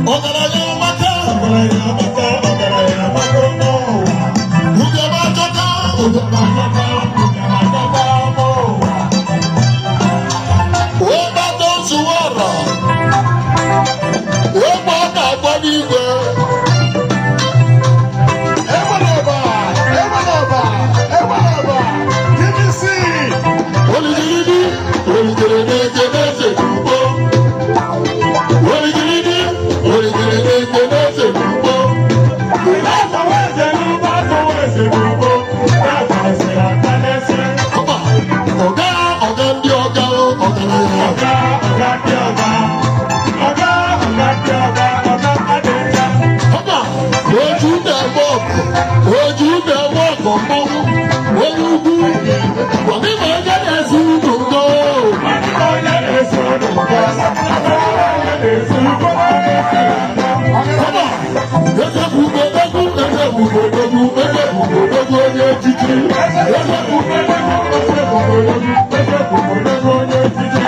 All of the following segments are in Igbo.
Ọgaranya amaka. Ọgaranya amaka, ọgaranya amaka n'ụwa. Ugebe ajọka. Ugebe ajọka, ugebe ajọka n'ụwa. Ụgbado zuwa ọra. Ụgbọ ọ na-agba n'igwe. Ewelọba, ewelọba, ewelọba, TBC. Oligiridi, oligiridi nke na-eze n'ugbo. Oligiridi, oligiridi nke na-eze n'ugbo. Afọwọ́ ẹsẹ̀ n'ugbo, afọwọ́ ẹsẹ̀ n'ugbo, n'afọ ẹsẹ̀ aka n'ẹsẹ̀. Ọba, ọga, ọga ndị ọga, ọgaranya. Ọ̀gá, ọ̀gá ndị ọ̀gá, ọ̀gá, ọ̀gá ndị ọ̀gá, ọ̀gá adịcha. Ọba, oju na-eme ọgụ, oju na-eme ọgụ mmọnwụ, onye ugwu, gwagị ma onye na-esi unu ngo. Onye na-esi unu ngọ, onye na-esi ugbo, Ọba, eze bụ odogwu, eze bụ odogwu, eze bụ odogwu onye echichi. Eze bụ eze bụ odogwu, eze bụ odogwu onye echichi.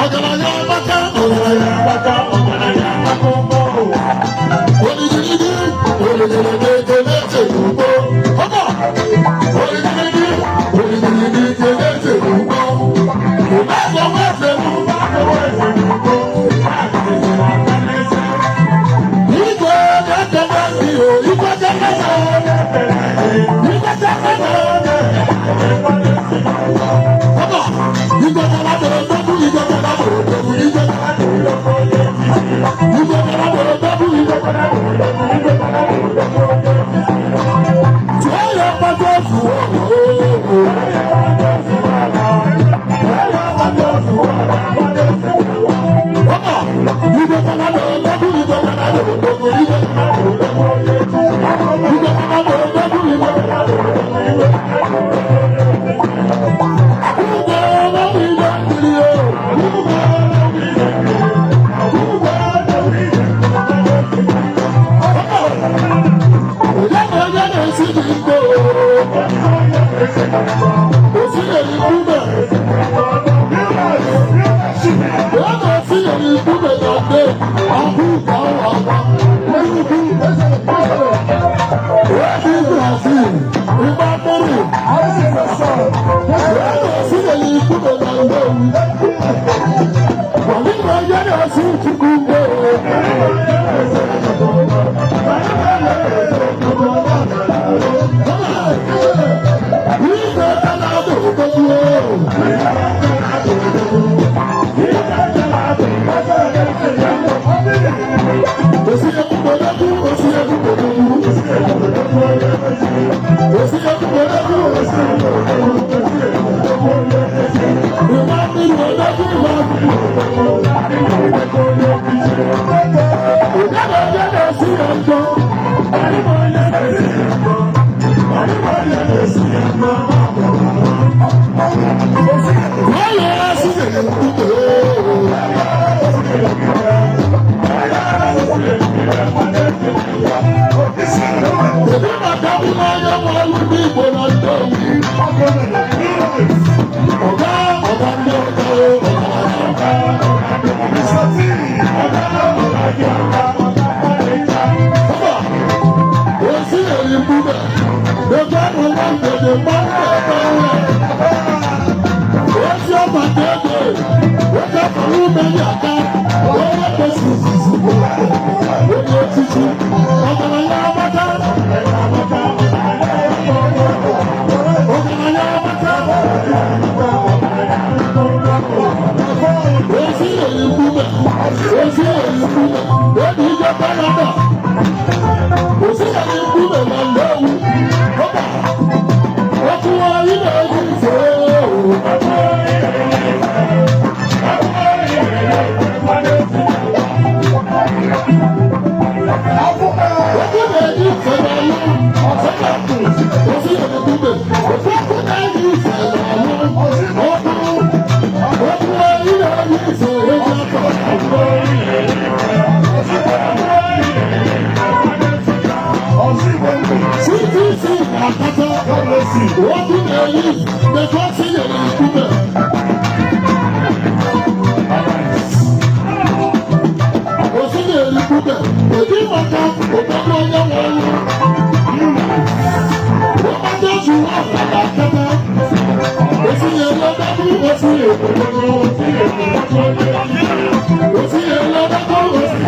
Ọgaranya amaka, ọgaranya. Amaka, ọgaranya amaka ụmụ ụwa. Oligiridi, oligiridi nke na-ese n'ugbo. Ọba, oligiridi, oligiridi nke na-ese n'ugbo. Ụmụ eze n'ugbo. Afọwọ́ ẹsẹ̀ n'ugbo, n'afọ ẹsẹ̀ aka n'ẹsẹ̀. Igwe na-ekene ndị o, igwe na-ekene, igwe na-ekene. Ọba, igwe na-ekene odogwu, igwe na-ekene odogwu, igwe igwe na-ekene odogwu, igwe. Tụọ ya mkpata ofu ooo. Ọba, igwe na-ekene odogwu, igwe na-ekene odogwu, igwe igwe na-ekene odogwu, igwe. Igwe na-ekene mmiri o. Onye na onye na-esi gị iko o. Osi na-erikwu. Onye na-esi na-erikwu na nde ọkụ ka ọ agba. Nnukwu. Onye Brazil, ịgba mmiri. Onye na-esi na-erikwu na nde. Onye na onye na-esi Chukwu mgbe. Igwe ka na-adụ odogwu o. Osi ekwugodogwu, osi ekwugodogwu. Osi ekwugodogwu, osi ekwugodogwu. Ịgba mmiri odogwu, ịgba mmiri odogwu. Onye na onye na-esi ya njọ. Onye na-esi ya njọ. Kedu maka ịhụnanya nwere ndị Igbo na Nnewi? Ọga, ọga ndị ọga, ọgaranya. Osi eri mkpume, ebe ahụ nwa mgbede mmanwụ ebe ozi ọma ka ego, oge afọrọ ume ya aka, onye kwesịrị izizi bụ onye echichi, ọgaranya amaka, ọgaranya amaka. Osi eri mkpume, osi eri mkpume, obi ije Canada, osi eri mkpume na Nnewi, ọba, okwu anyị na-eji nze ooo. Okwu na-eji nze n'alụ, osi eri mkpume, okwu na-eji nze n'alụ, okwu, okwu anyị na-eji nze eji afọ. CTC na-akpata okwu na-eyi mekọsi eri mkpume. Osi Mkpube, kedu maka ụfọdụ onye nwe ọrụ? Ụfọdụ zuru ọha na akata. Osi ya lọ́dọ́kú, osi osi ya lọ́dọ́kú, osi.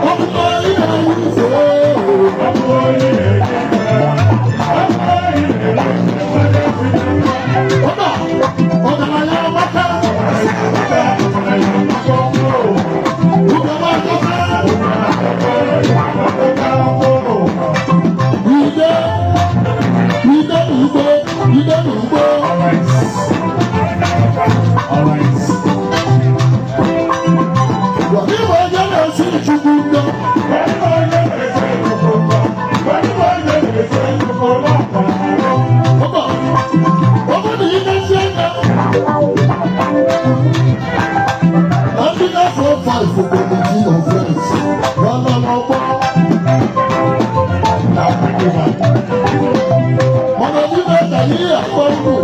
Ọkùnrin ilẹ̀ yìí ṣe é. Ọba, ọ̀gànàyà ọmọkà. Ugaba akọ́kọ́. Ide, ide ugbo, ide ugbo. All right. Wàbí wọ́n jẹ́ náà sí Chukwu ndọ́. Ọba, ọ bụrụ na ị na-esi anya. Na ndị na-afọ five committee of friends, na n'ọgbọ. Mana ndị na-aka ihe akpọ ugwu.